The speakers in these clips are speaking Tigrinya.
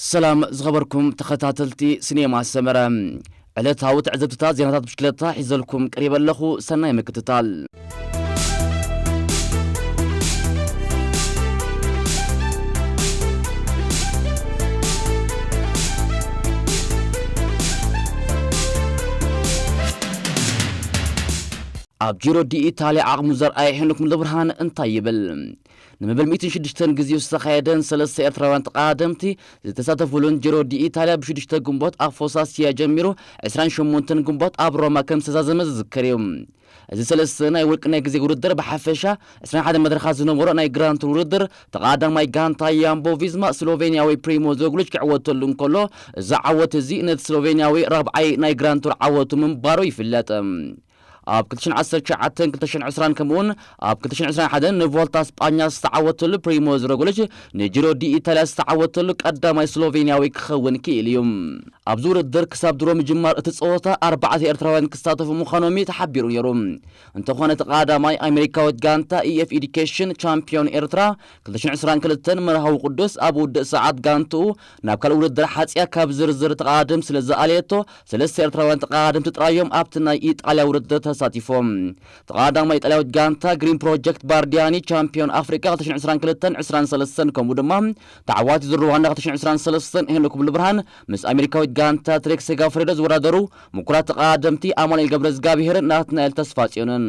ሰላም ዝኸበርኩም ተኸታተልቲ ሲኔማ ሰመረ፣ ዕለታዊ ትዕዝብትታት ዜናታት ብሽክለታ ሒዘልኩም ቀሪበ ኣለኹ። ሰናይ ምክትታል። ኣብ ጂሮ ዲ ኢታልያ ዓቕሙ ዘርኣየ ሄኖክ ሙሉብርሃን እንታይ ይብል? ንመበል ሚእትን ሽዱሽተን ግዜኡ ዝተኻየደን ሰለስተ ኤርትራውያን ተቓደምቲ ዝተሳተፉሉን ጂሮ ዲ ኢታልያ ብሽዱሽተ ግንቦት ኣብ ፎሳሲያ ጀሚሩ ዕስራን ሸሞንተን ግንቦት ኣብ ሮማ ከም ዝተዛዘመ ዝዝከር እዩ። እዚ ሰለስተ ናይ ውልቂ ናይ ግዜ ውድድር ብሓፈሻ ዕስራን ሓደን መድረኻት ዝነበሮ ናይ ግራንድ ቱር ውድድር ተቓዳማይ ጋንታ ያምቦ ቪዝማ ስሎቬንያዊ ፕሪሞዝ ሮግሊች ክዕወተሉ እንከሎ፣ እዚ ዓወት እዚ ነቲ ስሎቬንያዊ ራብዓይ ናይ ግራንድ ቱር ዓወቱ ምንባሩ ይፍለጥ። ኣብ ክልተ ሽሕን ዓሰርተ ትሽዓተን ክልተ ሽሕን ዕስራን ከምኡውን ኣብ ክልተ ሽሕን ዕስራን ሓደን ንቮልታ ስጳኛ ዝተዓወተሉ ፕሪሞዝ ሮግሊች ንጂሮ ዲ ኢታልያ ዝተዓወተሉ ቀዳማይ ስሎቬንያዊ ክኸውን ክኢሉ እዩ። ኣብዚ ውድድር ክሳብ ድሮ ምጅማር እቲ ጸወታ ኣርባዕተ ኤርትራውያን ክሳተፉ ምዃኖም እዩ ተሓቢሩ ነይሩ። እንተኾነ ተቓዳማይ ኣሜሪካዊት ጋንታ ኢኤፍ ኤዱኬሽን ቻምፒዮን ኤርትራ ክልተ ሽሕን ዕስራን ክልተን መርሃዊ ቅዱስ ኣብ ውድእ ሰዓት ጋንትኡ ናብ ካልእ ውድድር ሓጽያ ካብ ዝርዝር ተቓደም ስለ ዝኣለየቶ፣ ሰለስተ ኤርትራውያን ተቓደምቲ ጥራዮም ኣብቲ ናይ ኢጣልያ ውድድር ተሳቲፎም። ተቓዳማይ ኢጣልያዊት ጋንታ ግሪን ፕሮጀክት ባርዲያኒ ቻምፒዮን ኣፍሪቃ ክልተ ሽሕን ዕስራን ክልተን ዕስራን ሰለስተን ከምኡ ድማ ተዓዋቲ ዙር ሩዋንዳ ክልተ ሽሕን ዕስራን ሰለስተን ሄኖክ ሙሉብርሃን ምስ ኣሜሪካዊት ጋንታ ትሬክ ሴጋፍሬዶ ዝወዳደሩ ምኩራት ተቓደምቲ ኣማኑኤል ገብረዝጋብሄርን ናትናኤል ተስፋጽዮንን።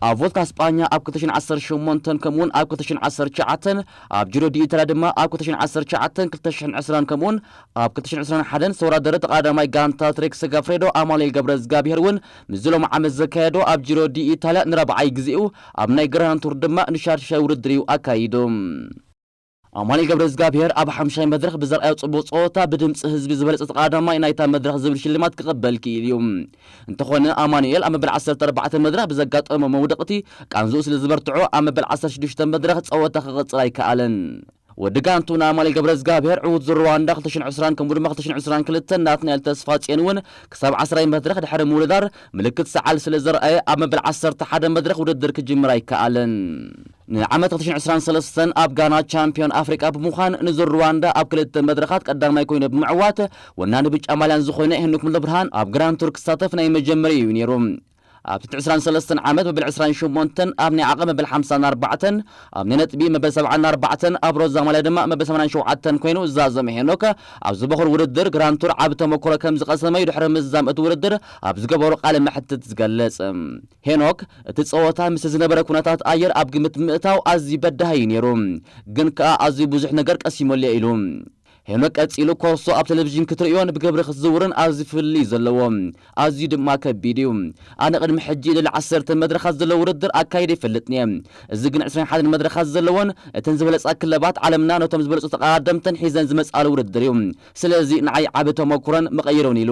ኣብ ቮልታ ስጳኛ ኣብ ክልተ ሽሕን ዓሰርተ ሸሞንተን ከምኡውን ኣብ ክልተ ሽሕን ዓሰርተ ትሽዓተን፣ ኣብ ጂሮ ዲ ኢታልያ ድማ ኣብ ክልተ ሽሕን ዓሰርተ ትሽዓተን ክልተ ሽሕን ዕስራን ከምኡውን ኣብ ክልተ ሽሕን ዕስራን ሓደን ዝተወዳደረ ተቓዳማይ ጋንታ ትሬክ ሴጋፍሬዶ ኣማኑኤል ገብረዝጋብሄር እውን ምስዚ ሎሚ ዓመት ዘካየዶ ኣብ ጂሮ ዲ ኢታልያ ንራብዓይ ግዜኡ ኣብ ናይ ግራንድ ቱር ድማ ንሻድሻይ ውድድር እዩ ኣካይዱ። ኣማኑኤል ገብረዝጋብሄር ኣብ ሓምሻይ መድረኽ ብዘርኣዮ ጽቡቕ ጸወታ ብድምጺ ህዝቢ ዝበለጸ ተቓዳማይ ናይታ መድረኽ ዝብል ሽልማት ክቕበል ክኢሉ እዩ። እንተኾነ ኣማኑኤል ኣብ መበል ዓሰርተ ኣርባዕተ መድረኽ ብዘጋጠሞ መውደቕቲ ቃንዝኡ ስለ ዝበርትዖ ኣብ መበል ዓሰርተ ሽዱሽተ መድረኽ ጸወታ ክቕጽል ኣይከኣለን። ወዲ ጋንቱ ንኣማኑኤል ገብረዝጋብሄር ዕዉት ዙር ሩዋንዳ ክልተ ሽሕን ዕስራን ከምኡ ድማ ክልተ ሽሕን ዕስራን ክልተን ናትናኤል ተስፋጽዮን እውን ክሳብ ዓስራይ መድረኽ ድሕሪ ምውድዳር ምልክት ሰዓል ስለ ዘርኣየ ኣብ መበል ዓሰርተ ሓደ መድረኽ ውድድር ክጅምር ኣይከኣለን። ንዓመት ክልተ ሽሕን ዕስራን ሰለስተን ኣብ ጋና ቻምፒዮን ኣፍሪቃ ብምዃን ንዙር ሩዋንዳ ኣብ ክልተ መድረኻት ቀዳማይ ኮይኑ ብምዕዋት ወናኒ ብጫ ማልያን ዝኾነ ሄኖክ ሙሉብርሃን ኣብ ግራንድ ቱር ክሳተፍ ናይ መጀመርያኡ እዩ ነይሩ። ኣብ ትሕቲ ዕስራን ሰለስተን ዓመት መበል ዕስራን ሸሞንተን ኣብ ናይ ዓቐብ መበል ሓምሳን ኣርባዕተን ኣብ ናይ ነጥቢ መበል ሰብዓን ኣርባዕተን ኣብ ሮዛ ማልያ ድማ መበል ሰማንያን ሸውዓተን ኮይኑ ዝዛዘመ ሄኖክ ኣብዚ በኹር ውድድር ግራንድ ቱር ዓቢ ተመክሮ ከም ዝቐሰመ እዩ ድሕሪ ምዝዛም እቲ ውድድር ኣብ ዝገበሮ ቃለ መሕትት ዝገልጽ። ሄኖክ፣ እቲ ጸወታ ምስ ዝነበረ ኩነታት ኣየር ኣብ ግምት ብምእታው ኣዝዩ በዳሂ እዩ ነይሩ፣ ግን ከኣ ኣዝዩ ብዙሕ ነገር ቀሲመሉ እየ ኢሉ። ሄኖክ ቀጺሉ፣ ኮርሶ ኣብ ቴሌቪዥን ክትርእዮን ብግብሪ ክትዝውርን ኣዝዩ ፍልልይ ዘለዎ፣ ኣዝዩ ድማ ከቢድ እዩ። ኣነ ቅድሚ ሕጂ ልዕሊ ዓሰርተ መድረኻት ዘለዎ ውድድር ኣካይደ ይፈልጥን እየ። እዚ ግን ዕስራን ሓደን መድረኻት ዘለዎን እተን ዝበለጻ ክለባት ዓለምና ነቶም ዝበለጹ ተቐዳደምተን ሒዘን ዝመጻሉ ውድድር እዩ። ስለዚ ንዓይ ዓቢ ተመኩሮን መቐይሮን ኢሉ።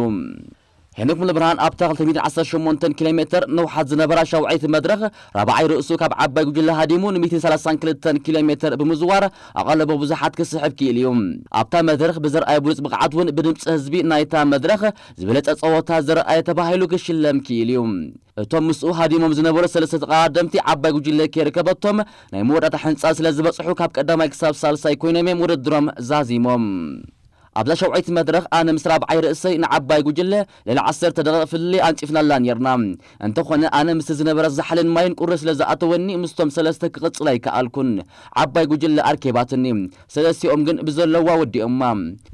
ሄኖክ ሙሉብርሃን ኣብታ ክልተ ሚእትን ዓሰርተ ሸሞንተን ኪሎ ሜተር ንውሓት ዝነበራ ሻውዓይቲ መድረኽ ራብዓይ ርእሱ ካብ ዓባይ ጉጅለ ሃዲሙ ን ሚእትን ሰላሳን ክልተን ኪሎ ሜተር ብምዝዋር ኣቓልቦ ብዙሓት ክስሕብ ክኢሉ እዩ። ኣብታ መድረኽ ብዘርኣየ ብሉጽ ብቕዓት እውን ብድምጺ ህዝቢ ናይታ መድረኽ ዝበለጸ ጸወታ ዘርኣየ ተባሂሉ ክሽለም ክኢሉ እዩ። እቶም ምስኡ ሃዲሞም ዝነበሩ ሰለስተ ተቐዳደምቲ ዓባይ ጉጅለ ከይርከበቶም ናይ መወዳእታ ሕንጻ ስለ ዝበጽሑ ካብ ቀዳማይ ክሳብ ሳልሳይ ኮይኖም እዮም ውድድሮም ዛዚሞም። ኣብዛ ሸውዓይቲ መድረኽ ኣነ ምስ ራብዓይ ርእሰይ ንዓባይ ጉጅለ ልዕሊ ዓሰርተ ደቂቕ ፍልልይ ኣንጺፍናላ ኔርና። እንተኾነ ኣነ ምስቲ ዝነበረ ዛሕልን ማይን ቁሪ ስለ ዝኣተወኒ ምስቶም ሰለስተ ክቕጽል ኣይከኣልኩን። ዓባይ ጉጅለ ኣርኬባትኒ። ሰለስቲኦም ግን ብዘለዋ ወዲኦማ።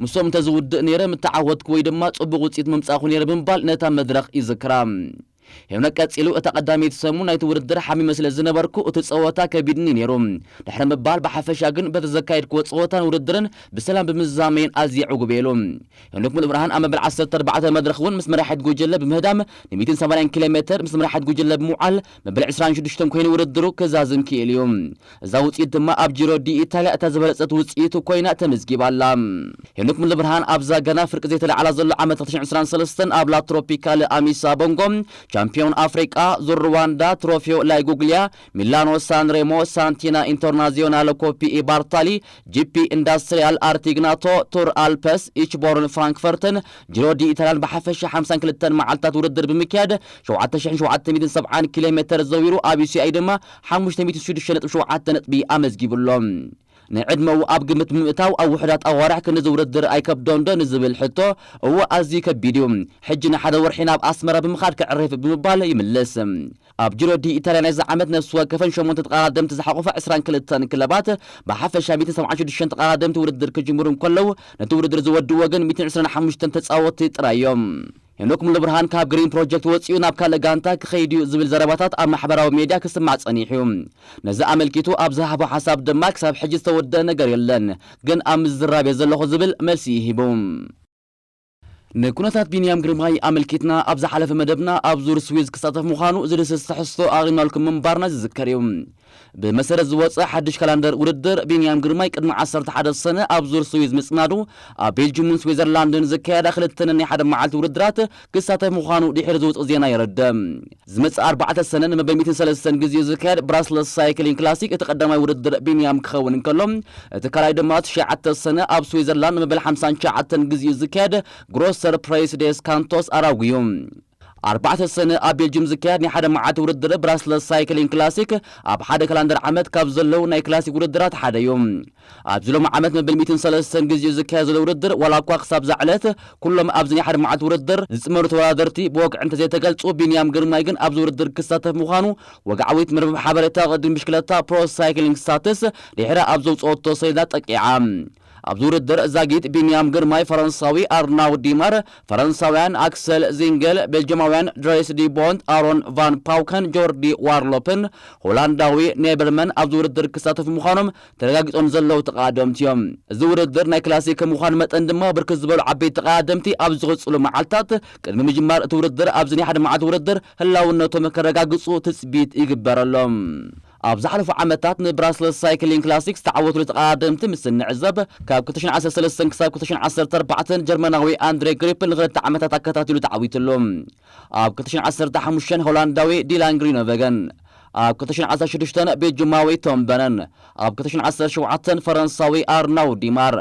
ምስኦም እንተዝውድእ ነይረ ምተዓወትኩ ወይ ድማ ጽቡቕ ውጽኢት ምምጻእኩ ነይረ ብምባል ነታ መድረኽ ይዝክራ። ሄኖክ ቀጺሉ፣ እታ ቀዳመይቲ ሰሙን ናይቲ ውድድር ሓሚመ ስለ ዝነበርኩ፣ እቲ ጸወታ ከቢድኒ ነይሩ። ድሕሪ ምባል፣ ብሓፈሻ ግን በቲ ዘካየድክዎ ጸወታን ውድድርን ብሰላም ብምዝዛመይን ኣዝየ ዕጉብ እየ ኢሉ። ሄኖክ ሙሉብርሃን ኣብ መበል ዓሰርተ ኣርባዕተ መድረኽ እውን ምስ መራሒት ጉጅለ ብምህዳም ን ሚእትን ሰማንያን ኪሎ ሜተር ምስ መራሒት ጉጅለ ብምውዓል መበል ዕስራን ሽዱሽተን ኮይኑ ውድድሩ ክዛዝም ክኢሉ እዩ። እዛ ውጽኢት ድማ ኣብ ጂሮ ዲ ኢታልያ እታ ዝበለጸት ውጽኢት ኮይና ተመዝጊባ ኣላ። ሄኖክ ሙሉብርሃን ኣብዛ ገና ፍርቂ ዘይተላዕላ ዘሎ ዓመት ክልተ ሽሕን ዕስራን ሰለስተን ኣብ ላ ትሮፒካል ኣሚሳ ቦንጎ ቻምፒዮን ኣፍሪቃ፣ ዙር ሩዋንዳ፣ ትሮፊዮ ላይጉግሊያ፣ ሚላኖ ሳን ሬሞ፣ ሳንቲና ኢንተርናዚዮናል፣ ኮፒ ኢባርታሊ፣ ጂፒ ኢንዳስትሪያል፣ ኣርቲግናቶ፣ ቱር ኣልፐስ፣ ኢችቦርን ፍራንክፈርትን ጂሮ ዲ ኢታልያን ብሓፈሻ ሓምሳን ክልተን መዓልታት ውድድር ብምክያድ ሸውዓተ ሽሕን ሸውዓተ ሚእትን ሰብዓን ኪሎ ሜተር ዘዊሩ ኣብ ዩ ሲ ኣይ ድማ ሓሙሽተ ሚእትን ሽዱሽተ ነጥቢ ሸውዓተ ነጥቢ ኣመዝጊቡ ኣሎ። ንዕድመኡ ኣብ ግምት ብምእታው ኣብ ውሑዳት ኣዋርሕ ክንዲ ዝውድድር ኣይከብዶን ዶ ንዝብል ሕቶ፣ እወ ኣዝዩ ከቢድ እዩ። ሕጂ ንሓደ ወርሒ ናብ ኣስመራ ብምኻድ ከዕርፍ ብምባል ይምልስ። ኣብ ጂሮ ዲ ኢታልያ ናይዚ ዓመት ነፍሲ ወከፈን ሸሞንተ ተቐዳደምቲ ዝሓቖፋ ዕስራን ክልተን ክለባት ብሓፈሻ ሚእትን ሰብዓን ሽዱሽተን ተቐዳደምቲ ውድድር ክጅምሩ እንከለዉ፣ ነቲ ውድድር ዝወድእዎ ግን ሚእትን ዕስራን ሓሙሽተን ተጻወትቲ ጥራይ እዮም። ሄኖክ ሙሉብርሃን ካብ ግሪን ፕሮጀክት ወጺኡ ናብ ካልእ ጋንታ ክኸይድ እዩ ዝብል ዘረባታት ኣብ ማሕበራዊ ሜድያ ክስማዕ ጸኒሑ እዩ። ነዚ ኣመልኪቱ ኣብ ዝሃቦ ሓሳብ ድማ ክሳብ ሕጂ ዝተወደአ ነገር የለን፣ ግን ኣብ ምዝራብ እየ ዘለኹ ዝብል መልሲ እዩ ሂቡ። ንኩነታት ቢንያም ግርማይ ኣመልኪትና ኣብ ዝሓለፈ መደብና ኣብ ዙር ስዊዝ ክሳተፍ ምዃኑ ዝድስስ ትሕዝቶ ኣቕሪብናልኩም ምንባርና ዝዝከር እዩ። ብመሰረት ዝወፀ ሓድሽ ካላንደር ውድድር ቢንያም ግርማይ ቅድሚ ዓሰርተ ሓደ ሰነ ኣብ ዙር ስዊዝ ምፅናዱ ኣብ ቤልጅምን ስዊዘርላንድን ዝካየዳ ክልተ ነናይ ሓደ መዓልቲ ውድድራት ክሳተፍ ምዃኑ ድሕሪ ዝውፅእ ዜና የረድእ። ዝመጽእ ኣርባዕተ ሰነ ንመበል ሚእትን ሰለስተን ግዜኡ ዝካየድ ብራስለስ ሳይክሊንግ ክላሲክ እቲ ቀዳማይ ውድድር ቢንያም ክኸውን እንከሎ፣ እቲ ካልኣይ ድማ ትሽዓተ ሰነ ኣብ ስዊዘርላንድ ንመበል ሓምሳን ትሽዓተን ግዜኡ ዝካየድ ግሮሰር ፕሬስ ዴስ ካንቶስ ኣራጉ እዩ። ኣርባዕተ ሰነ ኣብ ቤልጅም ዝካየድ ናይ ሓደ መዓልቲ ውድድር ብራስለስ ሳይክሊንግ ክላሲክ ኣብ ሓደ ካላንደር ዓመት ካብ ዘለዉ ናይ ክላሲክ ውድድራት ሓደ እዩ። ኣብዚ ሎሚ ዓመት መበል ሚእትን ሰለስተን ግዜኡ ዝካየድ ዘሎ ውድድር ዋላ እኳ ክሳብ እዛ ዕለት ኩሎም ኣብዚ ናይ ሓደ መዓልቲ ውድድር ዝጽመሩ ተወዳደርቲ ብወግዒ እንተዘይተገልጹ፣ ቢንያም ግርማይ ግን ኣብዚ ውድድር ክሳተፍ ምዃኑ ወግዓዊት መርበብ ሓበሬታ ቅድድም ብሽክለታ ፕሮ ሳይክሊንግ ስታትስ ድሕሪ ኣብ ዘውጽኦቶ ሰሌዳ ጠቂዓ። ኣብዚ ውድድር ዛጊት ቢንያም ግርማይ ፈረንሳዊ ኣርናው ዲማር፣ ፈረንሳውያን ኣክሰል ዚንገል፣ ቤልጅማውያን ድሬስ ዲ ቦንት፣ ኣሮን ቫን ፓውከን፣ ጆርዲ ዋርሎፕን ሆላንዳዊ ኔበርመን ኣብዚ ውድድር ክሳተፉ ምዃኖም ተረጋጊጾም ዘለዉ ተቐዳደምቲ እዮም። እዚ ውድድር ናይ ክላሲክ ከም ምዃኑ መጠን ድማ ብርክት ዝበሉ ዓበይቲ ተቐዳደምቲ ኣብ ዝቕጽሉ መዓልታት ቅድሚ ምጅማር እቲ ውድድር ኣብዚ ናይ ሓደ መዓልቲ ውድድር ህላውነቶም ከረጋግጹ ትጽቢት ይግበረሎም። ኣብ ዝሓለፉ ዓመታት ንብራስለስ ሳይክሊንግ ክላሲክ ዝተዓወቱሉ ተቐዳደምቲ ምስ እንዕዘብ፣ ካብ ክልተ ሽሕን ዓሰርተ ሰለስተን ክሳብ ክልተ ሽሕን ዓሰርተ ኣርባዕተን ጀርመናዊ ኣንድሬ ግሪፕል ንኽልተ ዓመታት ኣከታቲሉ ተዓዊቱሉ። ኣብ ክልተ ሽሕን ዓሰርተ ሓሙሽተን ሆላንዳዊ ዲላን ግሪኖቨገን፣ ኣብ ክልተ ሽሕን ዓሰርተ ሽዱሽተን ቤልጅማዊ ቶም በነን፣ ኣብ ክልተ ሽሕን ዓሰርተ ሸውዓተን ፈረንሳዊ ኣርናው ዲማር፣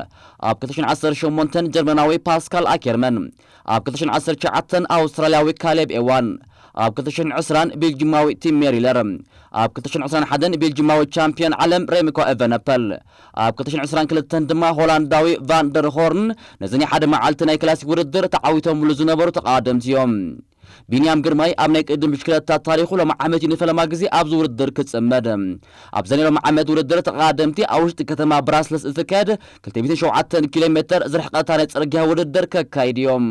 ኣብ ክልተ ሽሕን ዓሰርተ ሸሞንተን ጀርመናዊ ፓስካል ኣኬርመን፣ ኣብ ክልተ ሽሕን ዓሰርተ ትሽዓተን ኣውስትራልያዊ ካሌብ ኤዋን፣ ኣብ ክልተ ሽሕን ዕስራን ቤልጅማዊ ቲም ሜሪለር፣ ኣብ ክልተ ሽሕን ዕስራን ሓደን ቤልጅማዊ ቻምፒዮን ዓለም ሬምኮ ኤቨነፐል፣ ኣብ ክልተ ሽሕን ዕስራን ክልተን ድማ ሆላንዳዊ ቫን ደር ሆርን ነዚ ናይ ሓደ መዓልቲ ናይ ክላሲክ ውድድር ተዓዊቶምሉ ዝነበሩ ተቐዳደምቲ እዮም። ቢንያም ግርማይ ኣብ ናይ ቅድድም ብሽክለታ ታሪኹ ሎሚ ዓመት እዩ ንፈለማ ግዜ ኣብዚ ውድድር ክጽመድ። ኣብዘን ሎሚ ዓመት ውድድር ተቐዳደምቲ ኣብ ውሽጢ ከተማ ብራስለስ እትካየድ ክልተ ሚእትን ሸውዓተን ኪሎ ሜተር ዝርሕቐታ ናይ ጽርግያ ውድድር ከካይድ እዮም።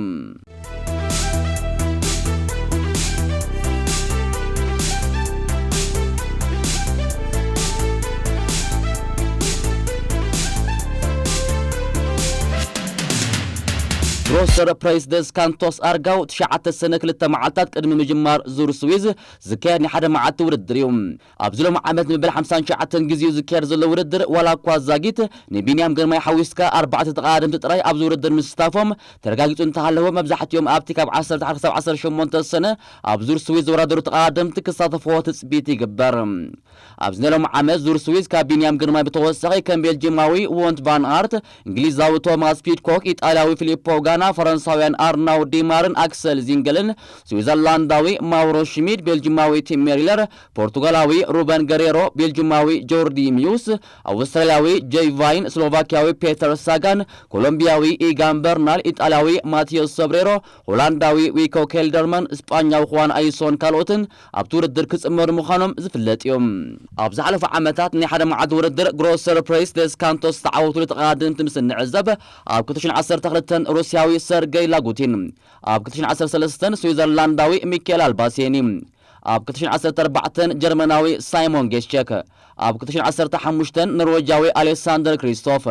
ግሮሰር ፕሬስ ደስ ካንቶስ ኣርጋው ትሽዓተ ሰነ ክልተ መዓልታት ቅድሚ ምጅማር ዙር ስዊዝ ዝካየድ ናይ ሓደ መዓልቲ ውድድር እዩ። ኣብዚ ሎሚ ዓመት ንመበል ሓምሳን ትሽዓተን ግዜኡ ዝካየድ ዘሎ ውድድር ዋላ እኳ ዛጊት ንቢንያም ግርማይ ሓዊስካ ኣርባዕተ ተቐዳደምቲ ጥራይ ኣብዚ ውድድር ምስታፎም ተረጋጊጹ እንተሃለወ፣ መብዛሕትኦም ኣብቲ ካብ ዓሰርተ ሓደ ክሳብ ዓሰርተ ሸሞንተ ሰነ ኣብ ዙር ስዊዝ ዝወዳደሩ ተቐዳደምቲ ክሳተፍዎ ትጽቢት ይግበር። ኣብዚ ናይ ሎሚ ዓመት ዙር ስዊዝ ካብ ቢንያም ግርማይ ብተወሳኺ ከም ቤልጂማዊ ዎንት ቫን ኣርት፣ እንግሊዛዊ ቶማስ ፒድኮክ፣ ኢጣልያዊ ፊሊፖ ጋና፣ ፈረንሳውያን ኣርናው ዲማርን ኣክሰል ዚንገልን፣ ስዊዘርላንዳዊ ማውሮ ሽሚድ፣ ቤልጂማዊ ቲም ሜሪለር፣ ፖርቱጋላዊ ሩበን ገሬሮ፣ ቤልጂማዊ ጆርዲ ሚዩስ፣ ኣውስትራልያዊ ጄይ ቫይን፣ ስሎቫኪያዊ ፔተር ሳጋን፣ ኮሎምቢያዊ ኢጋን በርናል፣ ኢጣልያዊ ማቲዮስ ሶብሬሮ፣ ሆላንዳዊ ዊኮ ኬልደርማን፣ ስጳኛዊ ኹዋን ኣይሶን ካልኦትን ኣብቲ ውድድር ክጽመሩ ምዃኖም ዝፍለጥ እዩ። ኣብ ዝሓለፉ ዓመታት ናይ ሓደ መዓልቲ ውድድር ግሮሰር ፕሬስ ደስ ካንቶስ ዝተዓወቱሉ ተቐዳደምቲ ምስ እንዕዘብ፣ ኣብ ክልተ ሽሕን ዓሰርተ ክልተን ሩስያዊ ሰርገይ ላጉቲን፣ ኣብ ክልተ ሽሕን ዓሰርተ ሰለስተን ስዊዘርላንዳዊ ሚኬል ኣልባሴኒ፣ ኣብ ክልተ ሽሕን ዓሰርተ ኣርባዕተን ጀርመናዊ ሳይሞን ጌስቸክ፣ ኣብ ክልተ ሽሕን ዓሰርተ ሓሙሽተን ኖርዌጃዊ ኣሌሳንደር ክሪስቶፍ፣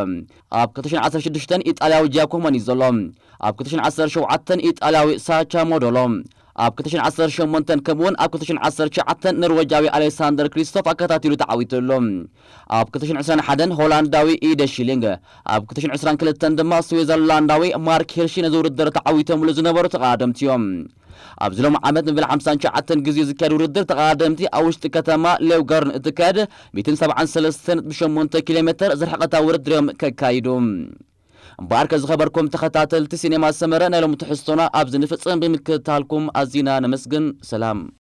ኣብ ክልተ ሽሕን ዓሰርተ ሽዱሽተን ኢጣልያዊ ጃኮሞ ኒዞሎ፣ ኣብ ክልተ ሽሕን ዓሰርተ ሸውዓተን ኢጣልያዊ ሳቻ ሞዶሎ፣ ኣብ ክልተ ሽሕን ዓሰርተ ሸሞንተን ከምኡውን ኣብ ክልተ ሽሕን ዓሰርተ ትሽዓተን ኖርዌጃዊ ኣሌሳንደር ክሪስቶፍ ኣከታቲሉ ተዓዊቱ ኣሎ። ኣብ ክልተ ሽሕን ዕስራን ሓደን ሆላንዳዊ ኢደ ሽሊንግ፣ ኣብ ክልተ ሽሕን ዕስራን ክልተን ድማ ስዊዘርላንዳዊ ማርክ ሂርሺ ነዚ ውድድር ተዓዊቶምሉ ዝነበሩ ተቐዳደምቲ እዮም። ኣብዚ ሎሚ ዓመት ንብል ሓምሳን ትሽዓተን ግዜ ዝካየድ ውድድር ተቐዳደምቲ ኣብ ውሽጢ ከተማ ሌውገርን እትካየድ ሚእትን ሰብዓን ሰለስተን ነጥቢ ሸሞንተ ኪሎ ሜተር ዝርሕቐታ ውድድር እዮም ከካይዱ። እምበኣርከ ዝኸበርኩም ተኸታተልቲ ሲኔማ ሰመረ ናይ ሎሚ ትሕዝቶና ኣብዚ ንፍጽም ብምክትታልኩም ኣዚና ነመስግን። ሰላም።